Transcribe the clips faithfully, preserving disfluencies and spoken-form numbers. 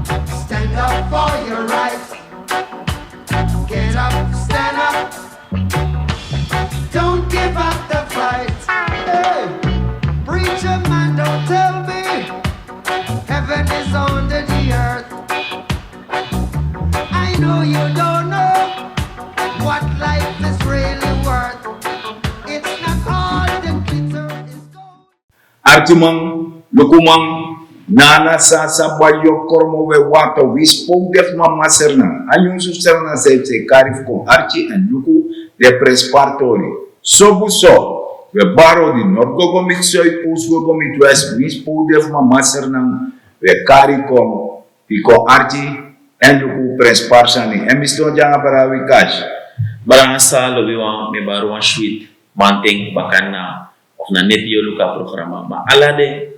Stand up for your rights. Get up, stand up. Don't give up the fight. Hey, preacher man, don't tell me heaven is under the earth. I know you don't know what life is really worth. It's not all that glitters is gold. Artiman, lukuman, nana sasa bayo kormo we wato wi spoke def mama serna. Anyun su serna se se kari fu kon arti en luku de prespar tori. Sobu so, we baro di not gogo mix soi pus gogo mi twes wi spoke def mama serna. We kari kon, wi kon arti en luku prespar sani. En mi ston dyan a bara wi cash. Bara sa lobi wan, mi baro wan sweet, manting, bakan na of na nepi yu luku a programa. Ma ala den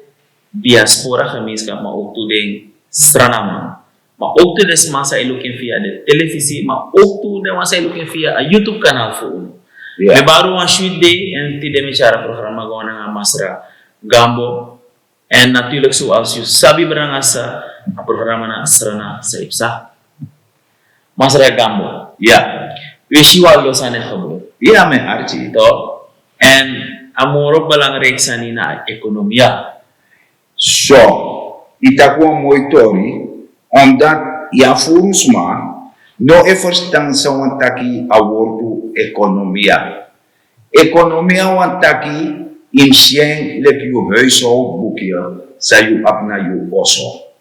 diaspora gemeenschap, ma ook tu den Srananman. Ma ook tu den sma san e luku en via de televisie, ma ook tu den wan san e luku en via a YouTube kanaal fu unu. Mi baro wan sweet day en tide mi tyari a programa go nanga Masra Gambo. En natuurlijk zoals yu sabi branga sa, a programa na Srana sa yu psa. Masra Gambo. Ya. Wi si wan lo sani gebeur. Ya, mi arti. Toch? En a moro belangrijk sani na a ekonomia. So, yu taki wan moi tori, omdat yu a furu sma no e ferstan san wani taki a wortu ekonomia. Ekonomia wani taki yu mus si en leki yu huishoudboekje san yu abi na yu oso.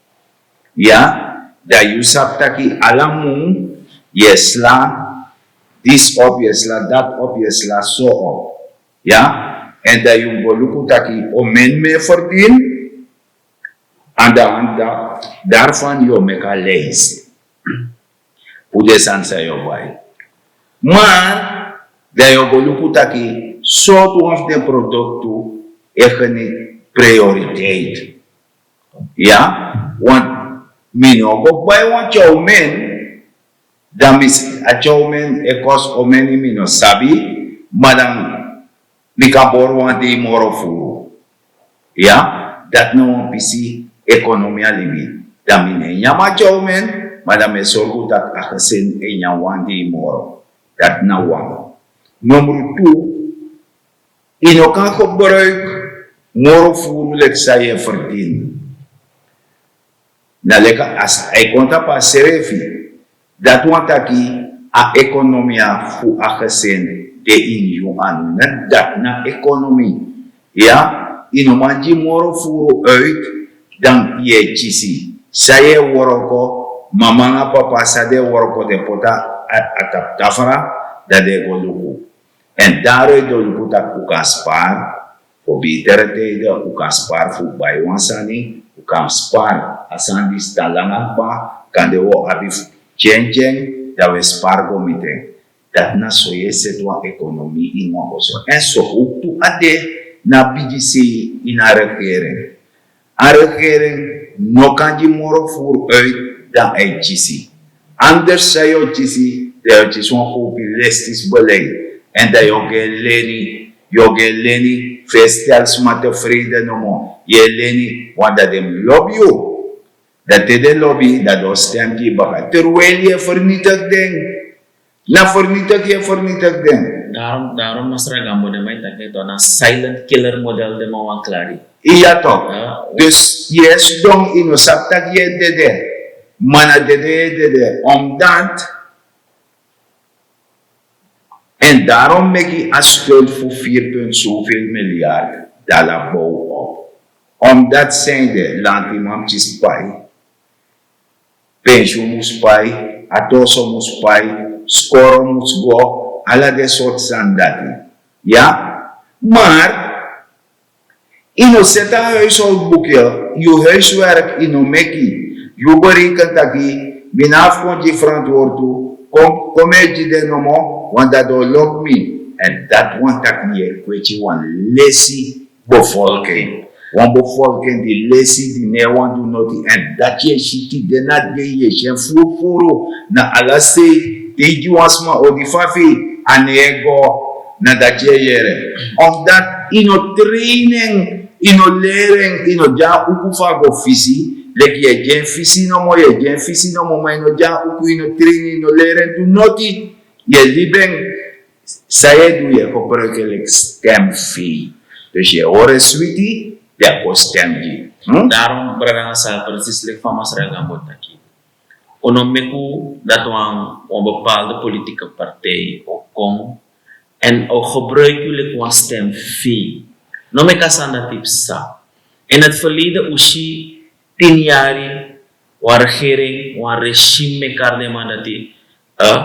Ya, dan yu sabi taki ala mun yu e sla disi op, yu e sla dati op, yu e sla so op. Ya, en dan yu mus go luku taki omeni mi e ferdini. Aan de hand da-, daarvan yu o meki a lijst fu den sani san yu o bai. Maar dan yu o go luku taki sortu wan fu den produktu e geniet prioriteit. Ya, want mi no o go bai wan tyawmen, dan mi si a tyawmen e kosi omeni mi no sabi, ma dan mi kan bori wan dei moro furu. Ya, dati na wan pisi ekonomia libi. Dan mi no e nyan a tyawmen, ma dan mi e sorgu taki a gesin e nyan wan dei moro. Dati na wan. Nummer tu, yu no kan gebruik moro furu leki san yu e ferdini. Na leki a, a e kon tapu a srefi. Dati wani taki a ekonomia fu a gesin de ini yu anu. Na dati na ekonomi. Ya, yu no man gi moro furu uit dan yu e kisi. San yu e woroko, mama nanga papa san den e woroko den poti a, a tapu tafra, dan den e go luku. En daaruit den o luku taki un kan spar, fobi tere tijden un kan spar fu bai wan sani, un kan spar a sani disi tan langa kba, kande un o abi fu tyen tyen, dan un e spar go miti en. Dati na so yu e seti wan ekonomi ini wan oso. En so ook tu a de na bigi sei ini a regering. A regering no kan gi moro furu uit dan a e kisi. Anders san yu o kisi, dan yu o kisi wan kopi listis beleid. En dan yu o go e leni, yu o go e leni fu e stel sma tevreden nomo. Yu e leni, want dan den mus lobi yu. Dan te den lobi, dan den o stem gi yu baka. Terwijl yu e vernietig den. Na vernietig yu e vernietig den. Daarom, daarom Masra Gambo, den man e taki toch na silent killer model den man wani klari. Iya toch. Dus yu e sidon, yu no sabi taki yu e dede. Ma na dede yu e dede. Omdat, en daarom meki a schuld fu vier punt zoveel miljard dala bow op. Omdat, sende lantiman mus kisi pai. Pensioen mus pai, ati oso mus pai, skoro mus go, ala den sortu sani dati. Ya, maar yu no seti a huishoudboekje, yu huiswerk yu no meki, yu bereken taki mi no abi fu kon gi verantwoord tu, kon, kon mi e gi den nomo, want dati o lobi mi. En dati wani taki yu e kweti wan lesi bevolking. Wan bevolking di lesi, di no e wani du noti, en dati yu e si tide na dei, yu e si en furu furu na ala sei. Te yu gi wan sma odi fafi, a no e go. Na dati yu e yere. Omdat yu no train en, yu no leri en, yu no gi en a uku fu a go fisi, Leki yu e gi en fisi nomo, yu e gi en fisi nomo, ma yu no gi en uku, yu no train en, yu no leri en du noti. Yu e libi en. San yu e du, yu e gebruik en leki stem fei. Dus yu e hori en switi, dan yu e kon stem gi. Hm? Daarom, brada nanga sisa, precies leki fa Masra Gambo taki. Un no meki dati wan, wan bepaalde politieke partij o kon en o gebruik yu leki wan stem fei. No meki a sani dati psa. In het verleden un si tin yari, wan regering, wan regime meki den man dati, eh,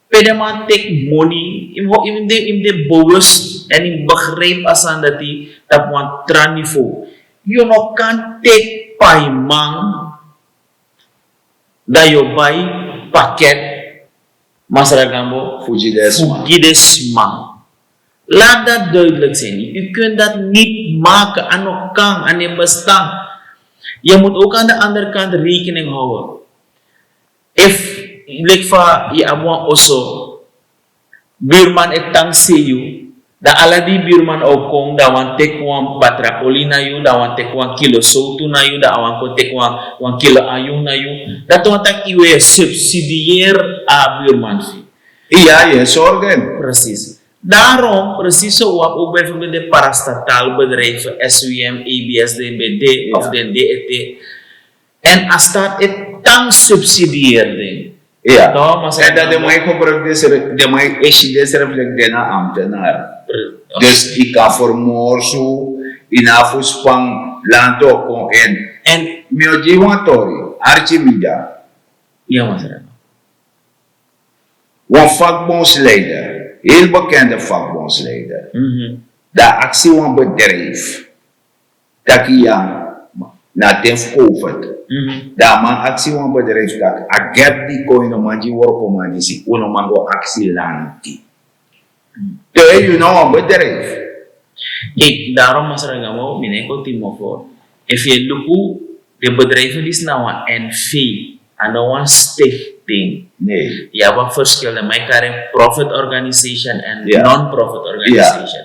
pe den man teki moni, yu mu de, yu mu de bewust en yu mu begrijp a sani dati tapu wan tra niveau. Yu no kan teki paiman, dan yu o bai paket, Masra Gambo, Fu gi den sma. Laat dat duidelijk zijn. U kunt dat niet maken. A no kan, a no e bestaan. Je moet ook aan de andere kant rekening houden. Efu, leki fa yu abi wan oso, buurman e tan sei yu, dan ala dei buurman o kon, dan a wani teki wan batra oli na yu, dan a wani teki wan kilo sowtu na yu, dan a wani kon teki wan, wan kilo ayun na yu. Dati wani taki yu e subsidieer a buurman fu yu. Iya, yu e sorgu en. Precies. Daarom, precies zo, wan ook bijvoorbeeld de parastatal bedrijven, S W M, A B S, den ben de, of den de ete. En a staat e tan subsidieer den. Iya. Toch, Masra Gambo? En dan den man e gebruik den srefi, den man e si den srefi leki den na ambtenaar. Dus yu kan vermorsu, yu no abi fu span, lanti o kon in. En mi o gi yu wan tori, Archie Mida. Ya, Masra. Wan vakbondsleider, heel bekende vakbondsleider. Mhm. Dan a aksi wan bedrijf taki ya, na ten fu covid. Mhm. Dan a man aksi wan bedrijf taki, a gap di kon ini, no man gi workoman disi, un no man go aksi lanti. Te yu na wan bedrijf. Kijk, daarom, Masra Gambo, mi no e koti mofo. Efu yu e luku, den bedrijven disi na wan N V, a no wan stichting. Nee. Yu abi a verschil, den man e kari en profit organization en Ja. Non-profit organization.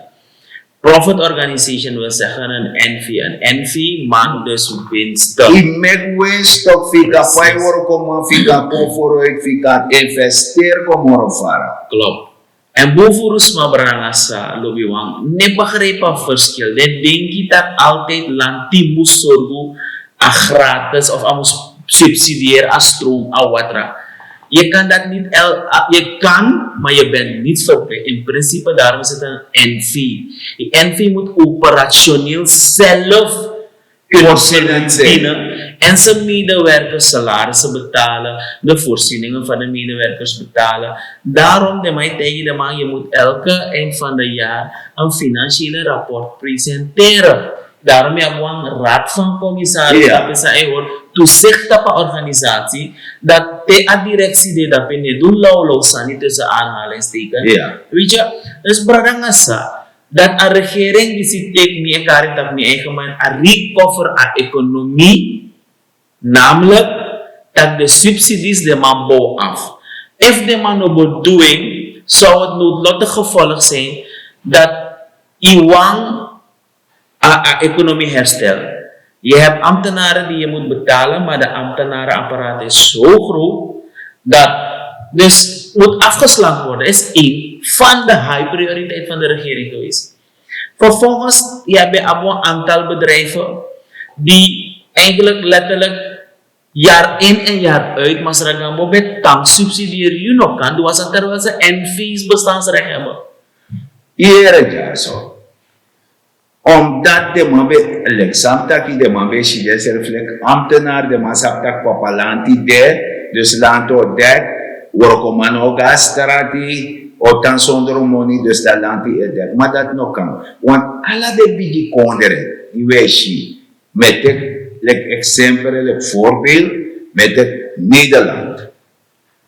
Profit organization wil zeggen een N V. Een N V maakt dus winsten. Yu meki winst toch, fu yu kan pai workoman, fu yu kan kon vooruit, fu yu kan investeren, kon moro fara. Klopt. En bun furu sma, brada nanga sisa, lobiwan, no e begrijp a verschil. Den denki taki altijd lanti mus sorgu a gratis of a mus subsidiëren a stroom, a watra. Je kan dat niet, el, je kan, maar je bent niet verplicht. In principe, daarom is het een N V. Die N V moet operationeel zelf kunnen Voorzienend zijn. Dienen en zijn medewerkers salarissen betalen, de voorzieningen van de medewerkers betalen. Daarom de man e taigi den man, je moet elke eind van de jaar een financiële rapport presenteren. Daarom yu abi wan raad van commissaris, ja, dati san e hori toezicht tapu a organisatie, dati te a directie de dape no e du lawlaw sani, tussen aanhalingstekens. Ja. Weet je, dus brada nanga sisa, dati a regering disi teki, mi e kari en tapu mi eigen man, a recover a economie, namelijk dati de subsidies den man bow af. Efu den man no bo du en, zou het noodlottig gevolg zijn dat yu wani a, a economie herstel. Je hebt ambtenaren die je moet betalen, maar de ambtenarenapparaat is zo groot dat, dus moet afgeslankt worden. Is één van de high prioriteit van de regering geweest. Vervolgens, yu abi wan aantal bedrijven die eigenlijk letterlijk jaar in en jaar uit, Masra Gambo, ben tan subsidiëren. Yu no kan du a sani terwijl ze N V's bestaansrecht hebben. Yere dyaso. Omdat den man ben, leki san mi taki, den man ben si densrefi leki ambtenaar, den man sabi taki papa lanti de, dus lanti o dek, workoman no go na strati, o tan sondro moni, dus dan lanti e dek. Ma dati no kan. Want ala den bigi kondre di wi e si, mi e teki leki eksempel, leki voorbeeld, mi e teki Nederland.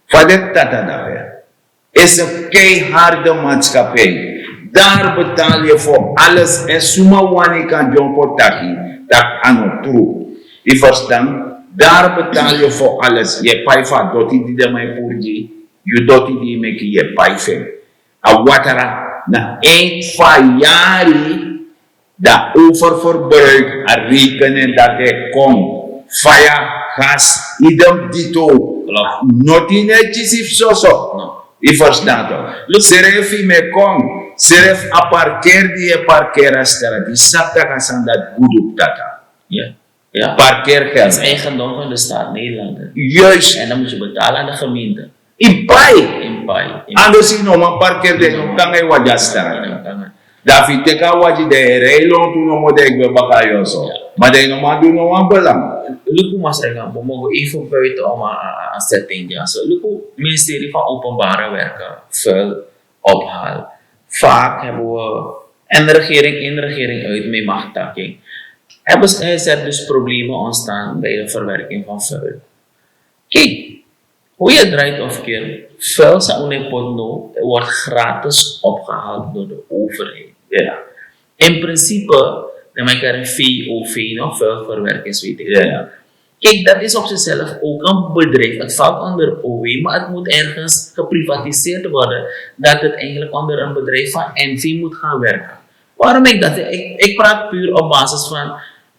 Fa den tata dape, is een keiharde maatschappij. Daar betaal je voor alles. En suma wani kan dyompo taki, taki a no tru. Yu verstan? Daar betaal je voor alles. Yu e pai fu a doti di den man e puru gi yu, yu doti di yu meki, yu e pai fu en. A watra, na eind fu a yari, dan oververbruik, a rekening dati e kon. Faya, gas, idem dito. Noti no e kisi fu soso. Yu ferstan to? Srefi mi e kon, srefi a parkeri di yu e parkeri a strati, yu sabi tak' a sani dati gudu fu tata. Parkeergeld. Dat is eigendom van de staat Nederland. Juist. En dan moet je betalen aan de gemeente. Yu pai. Yu pai. Anders yu no man parkeri den no kan e wagi a strati. Dan fu yu teki a wagi dan yu e rei lontu nomo dan yu gwe baka na yu oso. Ma dan yu no man du no wan belang. Luku masra gambo, mogo even buiten om a setting ya so luku. Ministerie van Openbare Werken, vuil ophaal. Vaak hebben we, en regering in, regering uit, mee mag taking, hebben ze gezet dus problemen ontstaan bij de verwerking van vuil. Kijk, hoe je draait of keert, vuil sa unepot no wordt gratis opgehaald door de overheid. In principe, dan maak je een V O V, nog vuilverwerkers, weet ik wel. Kijk, dat is op zichzelf ook een bedrijf. Het valt onder O W, maar het moet ergens geprivatiseerd worden, dat het eigenlijk onder een bedrijf van N V moet gaan werken. Waarom ik dat zeg? Ik, ik praat puur op basis van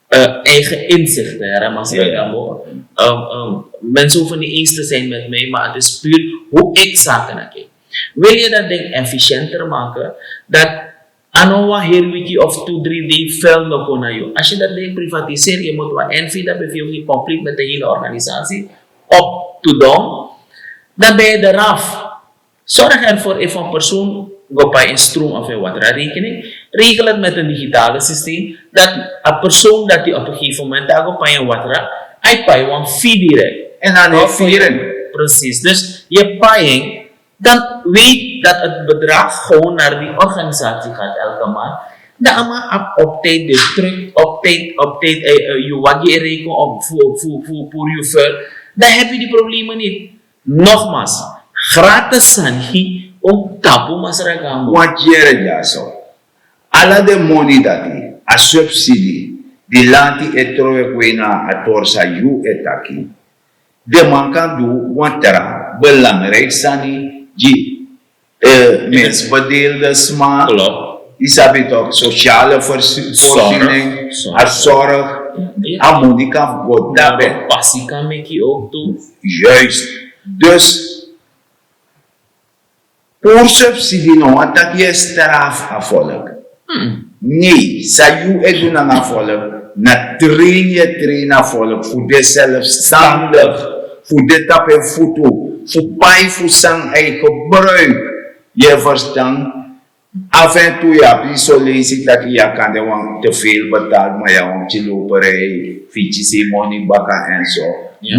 eh, eigen inzichten, hè, Ramasri Gambo. Mensen hoeven niet eens te zijn met mij, maar het is puur hoe ik zaken nakijk. Wil je dat ding efficiënter maken, dat ano wan heri wiki of tu dri dei vuil no kon na yu. Als je dat ding privatiseert, je moet wan N V, dat beveelt in conflict met de hele organisatie, op to down, dan ben je eraf. Zorg ervoor, efu wan persoon go pai en stroom of en watrarekening, regel het met een digitale systeem, dat a persoon dat die op een gegeven moment daar go pai en watra, hij pai wan fee direct. En dan hij vieren. Precies. Dus je paying, dan weet dat het bedrag gewoon naar die organisatie gaat elke maand. Dan ama op tijd de truck, op tijd, op tijd, eh, eh, je wagi reken op voor, voor, voor, voor je vuil. Dan heb je die problemen niet. Nogmaals, gratis sani, un tapu masra Gambo. Wan yere dyaso. Ala den moni dati, a subsidi di lanti e trowe gwe na a tori san yu e taki, den man kan du wan tra belangrijk sani gi, eh, misbedeelde sma. Yu sabi toch, sociale voorziening, a zorg, a moni kan go dape. Pasi kan meki ook tu. Juist. Dus puru subsidi no wani taki yu e strafu a volk. Nei, san yu e du nanga a volk na train yu e train a volk fu de zelfstandig, fu de tapu en futu, fu pai fu san a e gebruik. Yu e verstan? Af en tu yu abi so leisi taki yu a kan de wan te veel betaal, ma yu a wan pikin loperij, fu yu kisi yu moni baka en so.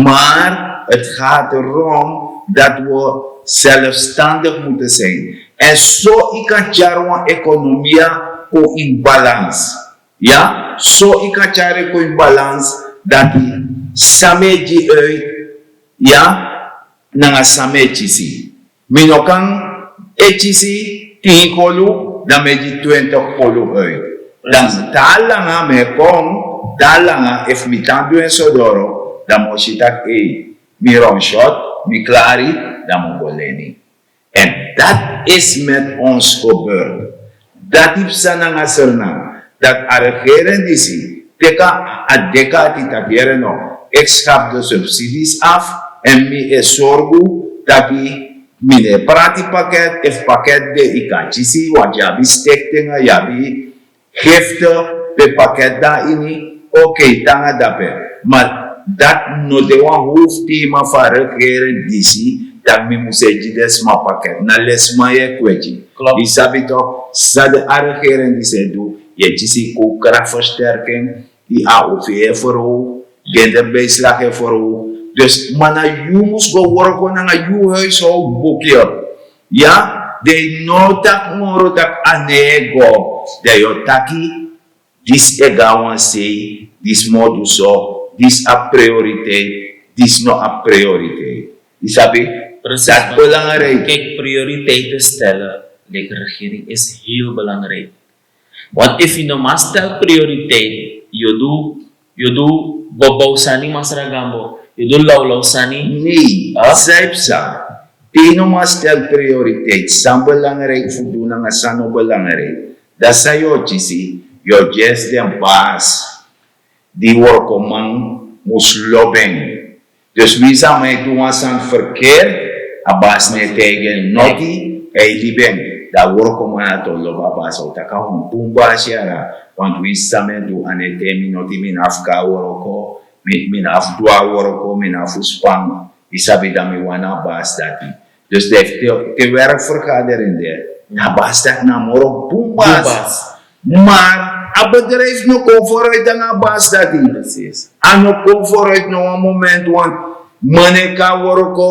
Maar het gaat erom dat we zelfstandig moeten zijn. En so yu kan tyari wan ekonomia kon in balans. Ya, so yu kan tyari kon in balans, dati san mi e gi uit, ya, nanga san mi e kisi. Mi no kan e kisi tin kolu, dan mi e gi twintig kolu uit. Dan te a langa mi e kon, te a langa, efu mi tan du en so doro, dan mi o si taki, ei, mi run short, mi klari, dan mi o go leni. En dat is met ons gebeurd. Dati psa nanga Sranan, dat a regering disi teki a dekati taki yere no, ik schaf de subsidies af en mi e sorgu taki mi no e prati pakket, efu pakket de yu kan kisi, want yu abi stichting, yu abi gifte pe pakket dan ini, oké, te nanga dape. Maar dat no de wan hoofdthema fu a regering disi, dat mi mus e gi den sma pakket. Na lesi man yu e kweti. Yu sabi toch, san a regering disi e du, yu e kisi koopkrachtversterking, yu A O V e verhoog, kinderbijslag e verhoog. Dus ma na yu mus go worko nanga yu huishoudboekje. Ya, den no taki moro taki a no e go. Den o taki, disi e go na wan sei, disi mi o du so, disi abi prioriteit, disi no abi prioriteit. Yu sabi? Precies. Dati belangrijk. Kijk, prioriteiten stellen, like, regering is heel belangrijk. Want efu yu no man stel prioriteit, yu o du, yu o du bobow sani, masra Gambo, yu o du lawlaw sani. Nei, san yu psa. Te yu no man stel prioriteit, san belangrijk fu du nanga san no belangrijk, dan san yu o kisi? Yu o gi den basi, di workoman, mus lobi en. Dus winsi a man e du wan sani ferkeerd, a basi no e taigi en noti, a e libi en. Dan a wrokoman dati o lobi a basi, a o taki a wan bun basi yara. Want winsi san mi e du, a no e taigi mi noti, mi no abi fu kon na wroko, mi no abi fu du a wroko, mi no abi fu span. Yu sabi, dan mi wani a basi dati. Dus dan efu te werkvergadering de, dan a basi dati na moro bun basi. Maar a bedrijf no kon vooruit nanga a basi dati. A no kon vooruit na wan moment, want man no e kon na wroko,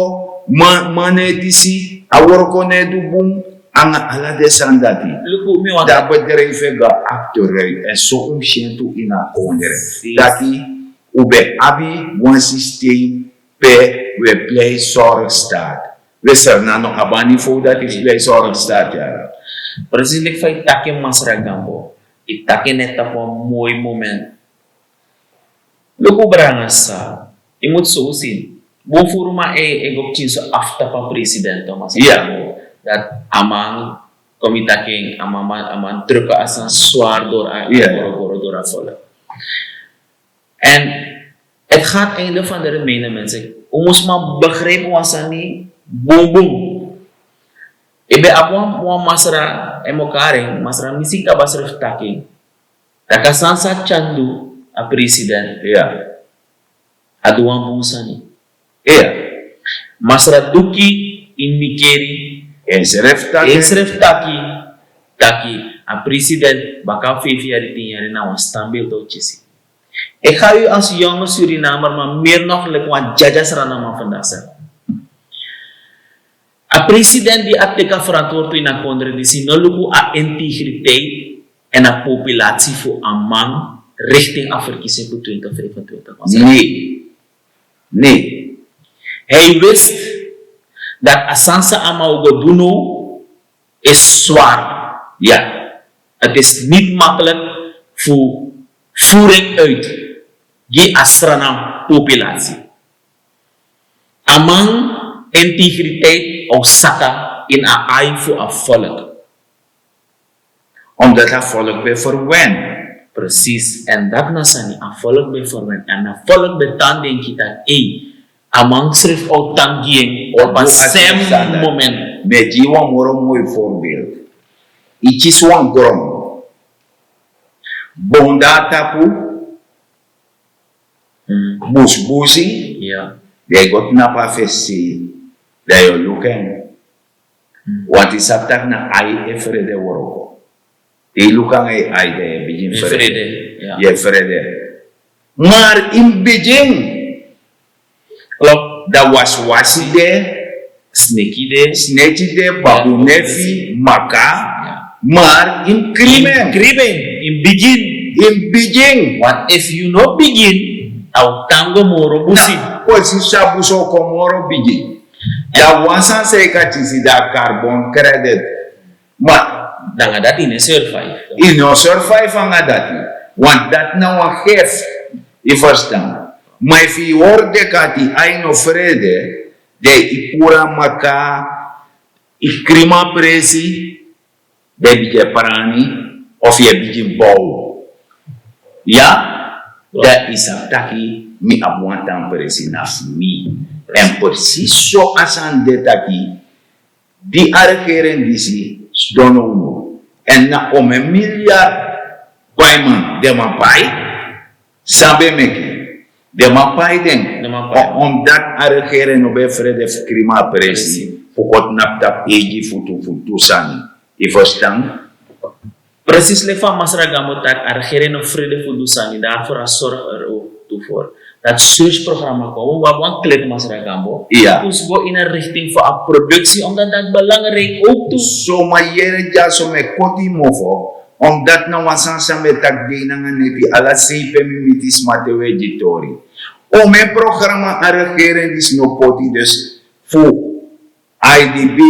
man no e disi, a wroko no e du bun, nanga ala den sani dati. Dan a bedrijf e go achteruit. En so un si en tu ini a kondre. Dati un ben abi wan systeem pe we pleitsorg staat. We seri na no abi a niveau dati pleitsorg staat, yara. Precies leki fa yu taki, masra Gambo. Yu taki en net op een mooi moment. Luku, brada, sa yu mus so si. Bun furu man e go pikin so after a president, masra Gambo. Dati a man kon, mi taki en, a man, a man druk a sani zwaar door a, goro goro door a volk. En het gaat einde van de Romeinen, mensen. Un mus man begrijpen wan sani bun bun. Yu ben abi wan, wan masra, en mokari, masra Misi kaba srefi taki, taki a sani san a tyari du a president, a du wan bun sani. Masra Duki in Nikeri, en srefi taki, taki a president baka feifi yari, tin yari na wan standbeeld a o kisi. Ik ga u als jonge Surinamer, maar meer nog leki wan dyadya Sranan man vandaag zeggen. A president di a teki a verantwoording ini a kondre disi no luku a integriteit en a populatie fu a man richting a verkiezing fu twintig vijfentwintig. Nee. Nee. Hij wist dat a sani san a man o go du now is zwaar. Ja. Het is niet makkelijk fu voer en uit gi a Sranan populatie. A man integriteit o saka ini a ai fu a volk. Omdat a volk ben verwen. Precies, en dati na sani, a volk ben verwen. En a volk ben tan denki taki, ei, a man srefi o tan gi en op a sem moment. Mi e gi wan moro moi voorbeeld. Yu kisi wan gron. Bon, na tapu, busbusi, dan yu go tnapu a fesi, dan yu o luku en. Want yu sabi taki na ai e frede wroko. Te yu luku nanga yu ai, dan yu e bigin frede. Yu e frede. Maar in bigin, klopt, dan wasiwasi de, sneki de, sneki de, babu nefi, maka, maar in krimen. Krimen, in bigin. In bigin. Want if you no begin, a o tan go moro busi. Precies, a busi o kon moro bigi. Dan wan sani san yu kan kisi, dan carbon credit. Ma nanga dati yu no e survive. Yu no survive nanga dati. Want dati na wan gift. Yu verstaan. Ma efu yu hori deki ati, ai no frede, dan yu puru a maka, yu krimi a presi, dan yu bigin e prani, of yu e bigin bow. Ya, dan yu sabi taki mi abi wan tan presi na fu mi. En precies so a sani de taki, di a regering disi sidon now, en na omeni milyard bai man, den man pai. San ben meki? Den man pai den. Omdat a regering no ben frede fu krimi a presi, fu kon tnapu tapu eigi futu fu du sani. Yu verstaan? Precies leki fa masra Gambo taki, a regering no frede fu du sani, daarvoor a sorg er ook toe voor dat search programma kon. We hebben wan clip, masra Gambo. Ja. Dus go in een richting voor a productie, omdat dat belangrijk ook toe. So, ma yere dya, so mi e koti mofo, omdat na wan sani san mi e taki dei nanga neti, ala sei pe mi miti sma te we gi tori. Omeni programma a regering disi no poti, dus fu I D B,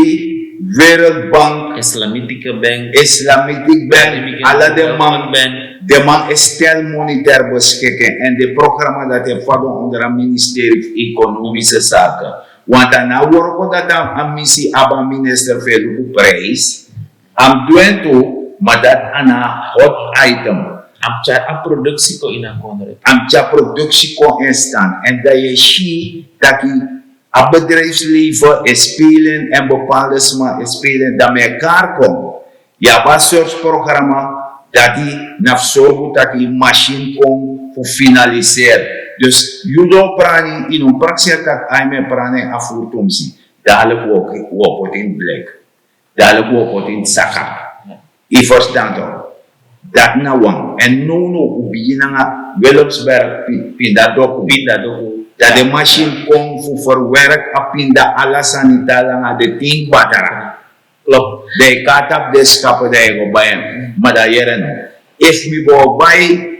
Wereldbank, Islamitische Bank, Islamitic Bank, ala den man, den man e stel money ter beschikking. En den programma dati e fadon onder a ministerie fu Economische Zaken. Want a no wroko dati a misi abi a minister fu e luku prijs. A mus du en tu, ma dati a no hot item. A mus tyari a produksi kon ini a kondre. A mus tyari produksi kon in stand. En dan yu e si taki a bedrijfsleven e spelen en bepaalde sma e spelen dan mi e kari kon. Yu abi a sortu programa dati na fu sorgu taki yu masin kon fu finaliseer. Dus yu don prani yu no mus prakseri taki ai mi e prani en a furu tumsi. Dalik wi o poti ini blik. Dalik wi o poti ini saka. Yu ferstan to? Dati na wan. Èn nownow un bigin nanga willemsberg pinda doku. Pinda doku. Dan den masin kon fu ferwerk a pinda ala sani tan langa den tin batara. Klop. Dan yu kon na tapu den skapu dan yu go bai en. Ma dan yere no, efu mi bo bai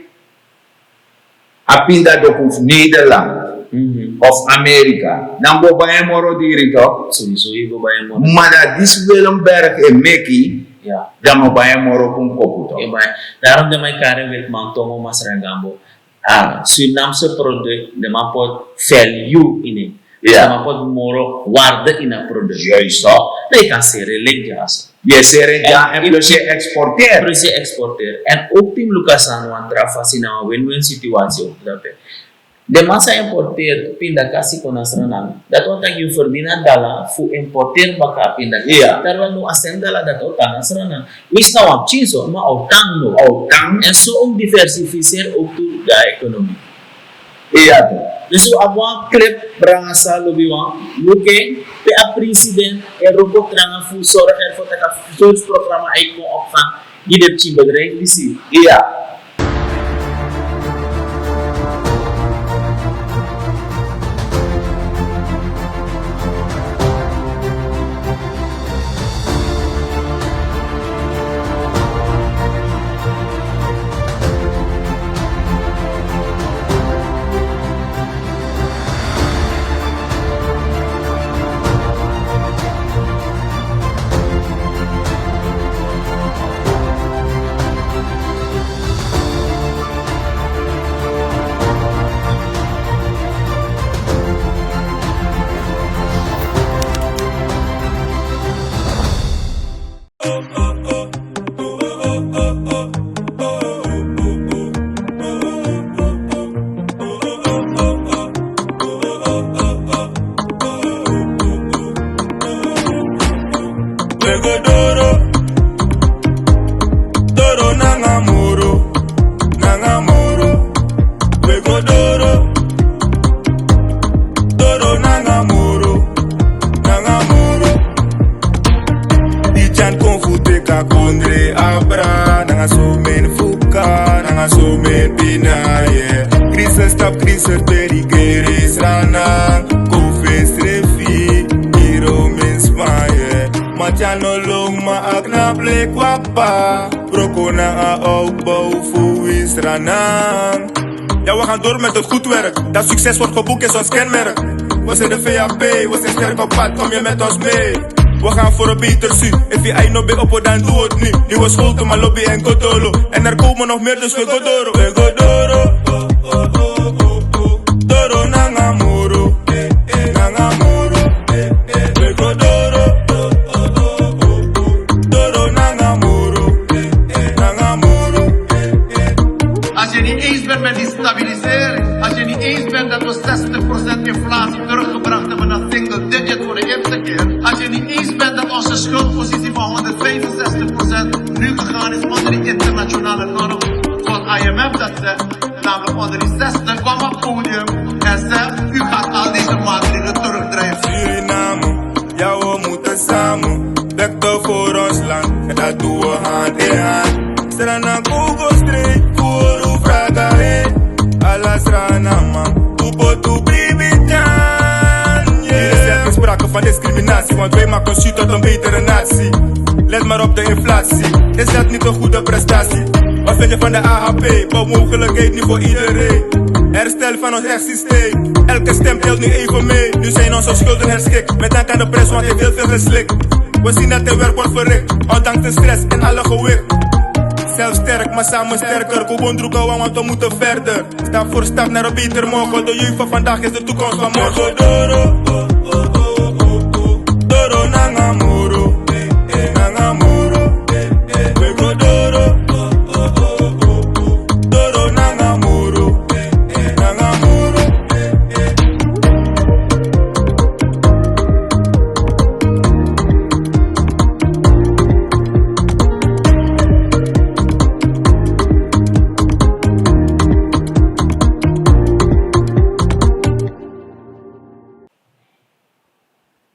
a pinda doku fu nederland of amerika dan mi bo bai en moro diri to. Ma dan disi willemberg e meki dan mi o bai en moro kon kopu to. Darom den man e kari en weti man tongo masra en gambo. A surinamse produk den man poti value ini en. Den man poti moro warde ini a produk. Juist. Dan yu kan seri en leki dyaso. Yu e seri en dya en plus yu e exporteri. Plus yu e exporteri èn oki tin luka sani wan tra fasi na wan win win situasi oki dape. Den man sa importeri pindakasi kon na sranan dati wan taki yu ferdini a dala fu importeri baka a pindakasi. Terwel no a seni dala dati o tan na sranan. Winsi na wan pikin so ma a o tan no a o tan. Èn so un diversifiseri oki tu dan a ekonomi. Iya tu. Dus un abi wan klip branga san lobi wan luke pe a president e roko tranga fu sorgu eri fu taki a sortu programa e kon op fan gi den pikin bedrijfi disi. Iya. We go doro, doro nanga moro, nanga moro. We go doro, doro nanga moro, nanga moro. Di tyan kon fu teki a kondre abra nanga so meni fuka nanga so meni bina, yeah. Crisis tapu crisis, perigere sranan kon fesi srefi. Iro meni sma, yeah. Ma tyan no lon ma a knapu leki wan p'pa. Broko na a opbouw fu wi sranan. Ja, we gaan door met het goed werk. Dat succes wordt geboekt is ons kenmerk. We zijn de V A P, we zijn sterk op pad, kom je met ons mee? We gaan voor een beter zuid. Efi ai no ben opo dan doe het nu. Nieuwe school, toma lobby en go doro. En er komen nog meer, dus we go doro. We go doro. Doro nanga moro. Nanga moro. We go doro. Doro nanga moro. Nanga moro. Als je niet eens bent met die stabilisering, als je niet eens bent dat we zestig procent inflatie teruggebracht hebben naar single digit voor de eerste keer, als je niet eens bent dat onze schuldpositie van honderdvijfenzestig procent nu gegaan is onder die internationale norm van I M F dat zegt, namelijk onder die zestig, kwam op podium en zegt: u gaat al deze maatregelen terugdrijven. Suriname, ja, we moeten samen. Vechten voor ons land, en dat doen we hand in hand. Sranan kon go straight, fu hori un fraga, eh. Ala Sranan man, un poti un bribi tan, yeah. Er is sprake van discriminatie, want wij maken Zuid tot een betere natie. Let maar op de inflatie, is dat niet een goede prestatie? Wat vind je van de A H P? Bouwmogelijkheid niet voor iedereen. Herstel van ons rechtssysteem. Elke stem telt nu even mee. Nu zijn onze schulden herschikt. Met dank aan de prijs, want hij heeft veel geslikt. We zien dat er werk wordt verricht, ondanks de stress en alle gewicht. Zelf sterk, maar samen sterker. Kobondruka, want we moeten verder. Stap voor stap naar een beter morgen. De jeugd van vandaag is de toekomst van morgen. Doro, doro nanga moro, nanga moro. We go doro,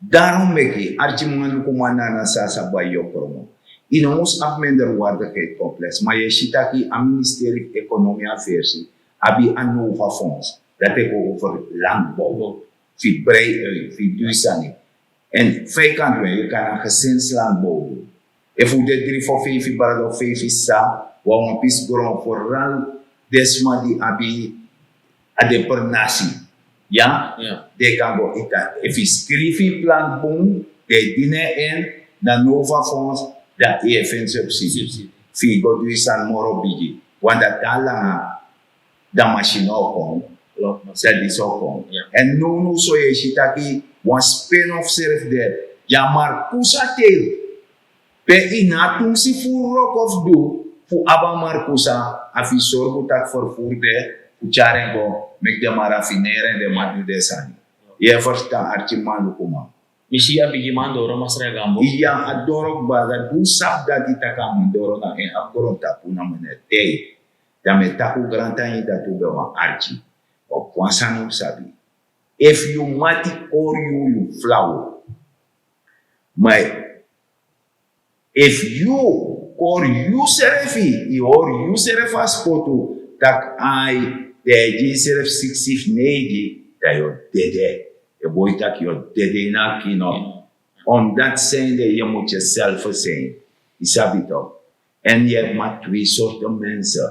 Darom meki arkiman lukuman na na sasa bai yokromo. Ino mus abi minder wardigheid oples ma ye sitaki a ministeri fu ekonomi a versi abi a nova fonds. Dati e go over landbouw fi brei uit fi duisani. En vijkant wen ye kan a gesinslandbouw. Efu de dri fo feifi brado feifi sa wan wan pisi gron foral desma di abi a de per nasi. Ya de kan go ita efu skrifi plan bun de dine en na nova fonds. Dan e feni subsidi fi go du isan moro bigi. Wan dati a langa dan masina o kon. Dan disi o kon. En nownow so yu e si taki wan spin-off srefi de ya markusa teel. Pe ini a tungsi furu wroko fu du fu abi a markusa a fu yu sorgu taki ferfuru de fu tyari en go meki den man rafineri en den man du den sani. Yu e ferstan arkiman lukuman. Mi si a bigiman doro masra gambo. Iya a doro kba dati un sabi dati taki a man doro na en abi grontapu na mi no e tei. Dan mi e taki un grantangi dati un ben wan arki. Op wan sani un sabi efu yu mati kori yu yu flau. Ma efu yu kori yusrefi yu hori yusrefi a spotu tak' ai dan e gi yusrefi siksi fu neigi dan yu o dede. E boi tak' yu o dede ini a kino. Omdati sende yu mus yu selfi sende. Yu sabi toki. Èn yu e mati twe sortu mense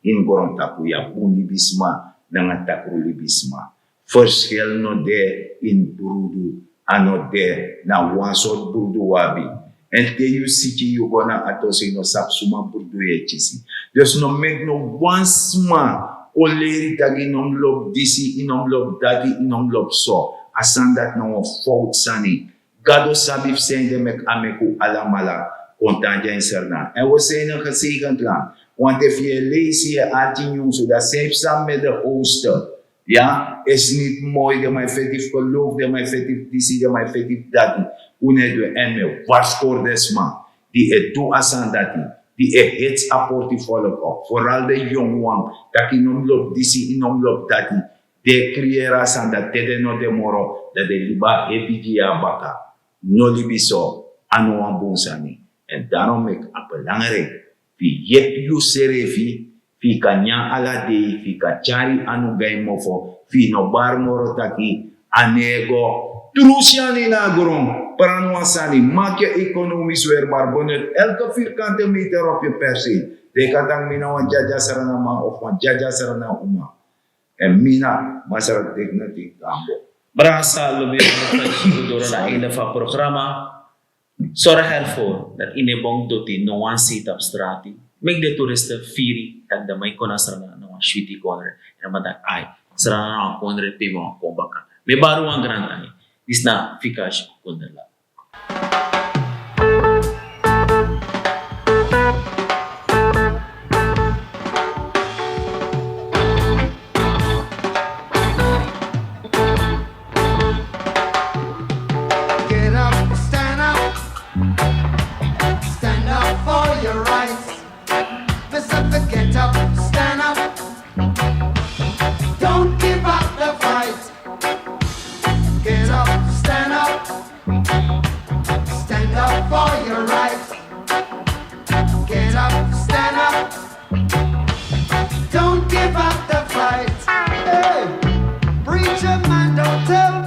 ini grontapu yu abi bun libisma nanga takru libisma. Ferskil no de ini brudu. A no de na wan sortu brudu un abi. Èn te yu siki yu go na a tosi yu no sabi suma brudu yu e kisi. Dus no meki no wan sma kon leri tak' yu no mus lobi disi yu no mus lobi dati yu no mus lobi so. A sani dati na wan fowtu sani. Gado sabi fu sende meki a meki un alamala kon tan gi en sernan èn un o sende en geseikenti lan. Wanten fu yu e leisi yu e arki nyunsu dan san yu psa mede oste. Ya e sniti moi den man e feti fu gelowfu den man e feti fu disi den man e feti fu dati. Un no e du en èn mi e warskori den sma di e du a sani dati di e hetsi a portifoloko foral den yongu wan tak' yu no mus lobi disi yu no mus lobi dati. Den e kriyeri a sani dati te den no de moro dan den libi a hebi gi yu na baka. No libi so a no wan bun sani. Èn darom meki a belangriki fu yu yepi yusrefi fu yu kan nyan ala dei fu yu kan tyari anu gi a yu mofo fu yu no bari moro taki a no e go. Tru syani na a gron pran wan sani maki yu ekonomis werbar benut elke virkante meter op yu per se. Den kan taki mi na wan dyadya sranaman of wan dyadya sranauma. Èn mi na masra dignity gambo. Brasa lobi fu yu doro na einde fu a programa. Sori hervor dati ini e bon doti no wan seti abi strati. Meki den turiste firi tak' den man e kon na srana na wan switi kondre. Èn a man taki ai srana na wan kondre pe yu man wan kon baka. Mi e bari wan grantangi. Disi na fika a si kondre la. Get up, stand up, stand up for your rights. This up the get up, stand up. Don't give up the fight. Get up, stand up. Stand up for your rights. Get up, stand up. Don't give up the fight. Hey, preacher man, don't tell